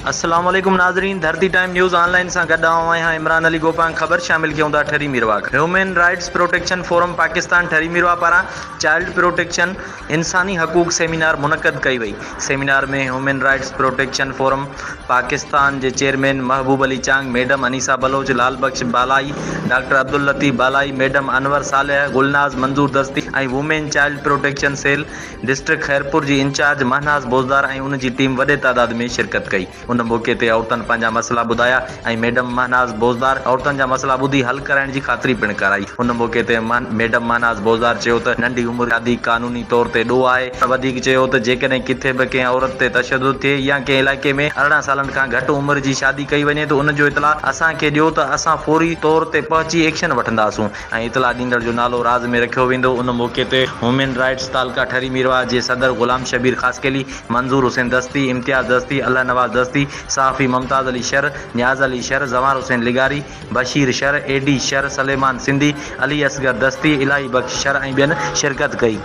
السلام عليڪم ناظرين ڌرتي ٽائيم نيوز آن لائين سان گڏ آئون آهيان عمران علي گوپانگ خبر شامل ڪيون ٿا ٺري ميرواھ کان human rights protection forum Pakistan Thari Mirwah پاران چائلڊ پروٽيڪشن انساني حقوق سيمينار منعقد ڪئي وئي seminar ۾ human rights protection forum Pakistan جي chairman Mehboob Ali Chang, madam Anisa Baloch, Lal Bakhsh Balai, doctor Abdul Latif Balai, madam Anwar Saleh, Gulnaz Manzoor Dasti ۽ women child protection cell district Khairpur جي incharge Mahnaz Bozdar ۽ ان جي team وڏي تعداد ۾ شرڪت ڪئي. ان موقعي تي عورتن پنهنجا مسئلا ٻڌايا ۽ ميڊم مهناز بوزدار عورتن جا مسئلا ٻڌي حل ڪرائڻ جي خاطري پڻ ڪرائي. ان موقعي تي ميڊم مهناز بوزدار چيو ته ننڍي عمر شادي قانوني طور تي ڏوهه آهي. هن وڌيڪ چيو ته جيڪڏهن ڪٿي به ڪنهن عورت تي تشدد ٿئي يا ڪنهن علائقي ۾ 18 سالن کان گهٽ عمر جي شادي ڪئي وڃي ته ان جو اطلاع اسان کي ڏيو ته اسان فوري طور تي پهچي ايڪشن وٺنداسون ۽ اطلاع ڏيندڙ جو نالو راز ۾ رکيو ويندو. ان موقعي تي هيومن رائٽس تعلقه ٺري ميرواهه جي صدر غلام شبير خاصخيلي، منظور حسين دستي، امتياز دستي، الله نواز دستي، صحافي ممتاز علي شر، نياز علي شر، زوار حسين لغاري، بشير شر، اي ڊي شر، سليمان سنڌي، علي اصغر دستي، الاهي بخش شر ۽ ٻين شرڪت ڪئي.